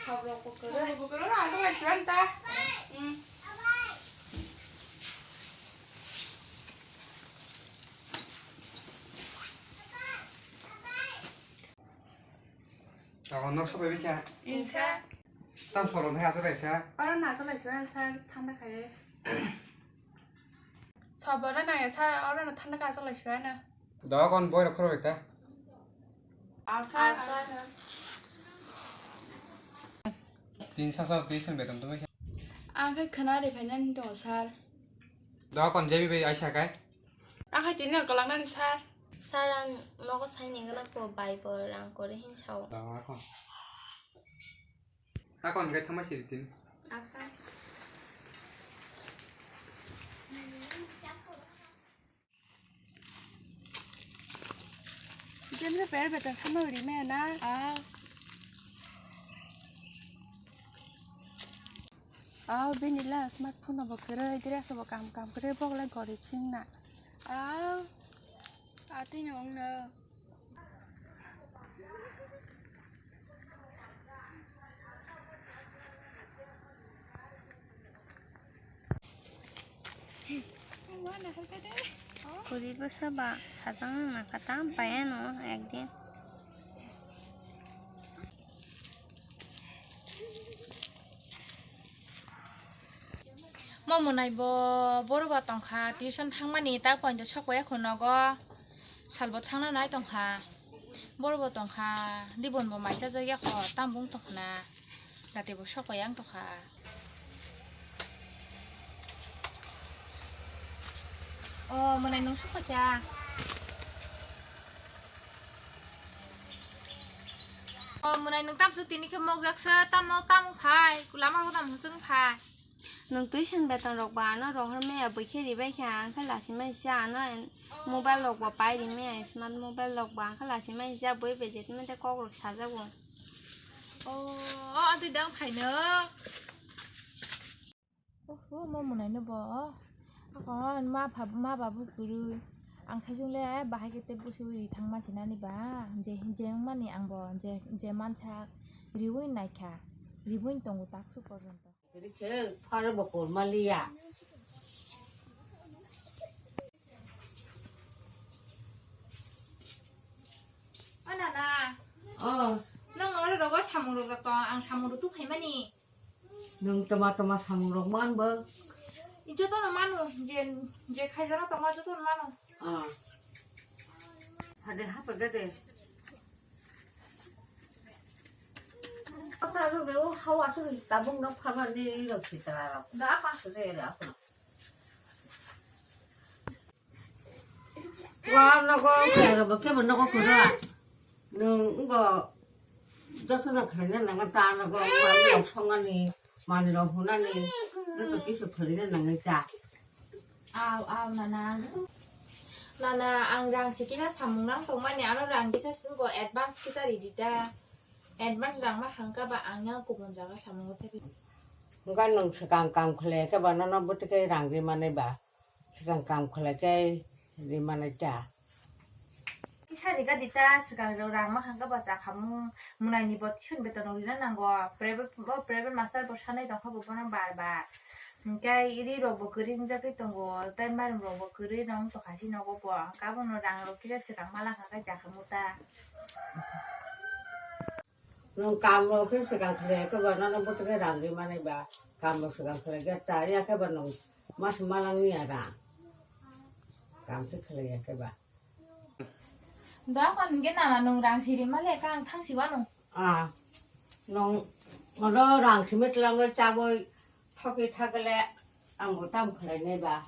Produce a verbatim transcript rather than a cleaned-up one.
Sobrok bo kwrwi. Sobrok bo kwrwi, no, aswk lai siyan ta. Hmm. Tamo nok sobai bikha. Insa. Tam solon hai aswk lai sa. Oro na aswk lai sa, sir, thanda khai. Sobrok na nangya, sir, oro na thanda khai aswk lai sa na. Dogon boy rok khoro ta. Asa, asa. Tin sa sa tin sen beton tumi. Ang khe khna ri phainani tongo, sir. Dogon jebi bai aisa kai. Ang khe tin nang kolang nani, sir. Sir, ang nogo saini gwnang po bai bo rang kore hin sao. Dogon. Akon khe thangma siri tin. Asa. Jemre per beton sama uri me na. Ah. Ah, bini la smartphone bo kwrwi, dress bo kam kam kwrwi, bok la gori ching na. Ah. Ati ni ong na. Kuri bwsa ba sajak nang kha tam pai ano ekdin. Mo mwnai bo boro ba tongkha, tuition thangmani ta poito sok bai ya kho nogo, salbo thangna nai tongkha, boro bo tongkha, dibon bo mai chajak ya kho, tam bung tongkha na, dati bo sok bai yang tongkha. O mwnai nung sok bai kha. O mwnai nung tamsuk tini khe mokjak se, tamo tamo phai, lama rok tamo hwswk phai. Nung tuition beton rok ba ano rohor maya bwkhe ribai kha, ang khe lachimai se ano mobile rok ba pai rimaya, smart mobile rok ba ang khe lachimai se, bui bejet mete kok rok sajago. O, o, o, twi dang phaino. Oho, mo mwnai no bo. Akon ma pha, ma babu kwrwi. Ang khaijung le bahai khe tei bwswi ri thangma sinani ba. Je, je wngmani ang bo, je, je mansa riwi naikha. Riwi tongo taksu porjonto. Pharo bo korma liya. O nana. O. Nang oro rogo samung rok tong, ang samung rok tu phaimani. Nwng tama tama samung rok man bo? Joto no mano, je, je khaijana tongma joto no mano. Ah. Hade hapa gade. Apa so be o hawa so tabung no phama ni rok sitara rok. Da apa? Re re apa? Wa nogo khe bo khe bo nogo kura. Nwng ngo joto no khaina nang ta nogo manwi rok songani, manwi rok hunani, joto kisu khaina nang ta. Aw, aw, nana. Nana, ang rang si kisa samung nang tongmani, ano rang kisa sini bo advance kisa ridi ta. Advance rang ma hangka ba ang yang kubun jaga samung thabi. Hingka nwng swkang kam khlai khe ba nono bwtwi khe rang ri manai ba. Swkang kam khlai khe ri manai ta. Kisa ri gadi ta, swkang rang ma hangka ba cha khamung, mwnai ni bo tuition beton rok rina nango, private bo, private master bo sanai tongkha bo bono bar bar. Hingke ri rok bo kwrwi wngjagwi tongo, tei mairum rok bo kwrwi no wng tongkha si nogo bo, hingke abono rang rok kisa swkang ma lang kha khe cha khamu ta. Nwng kam rok khe swkang khlai khe ba nono bwtwi khe rang ri manai ba, kam rok swkang khlai khe ta ya khe ba nwng mas malang ni ya rang. Kam se khlai ya khe ba. Da kon ge nana nwng rang siri ma le ka ang thang si wano. Ah, nwng oro rang simi twlang bai chabwi thokwi thakle ang bo tam khlai nai ba.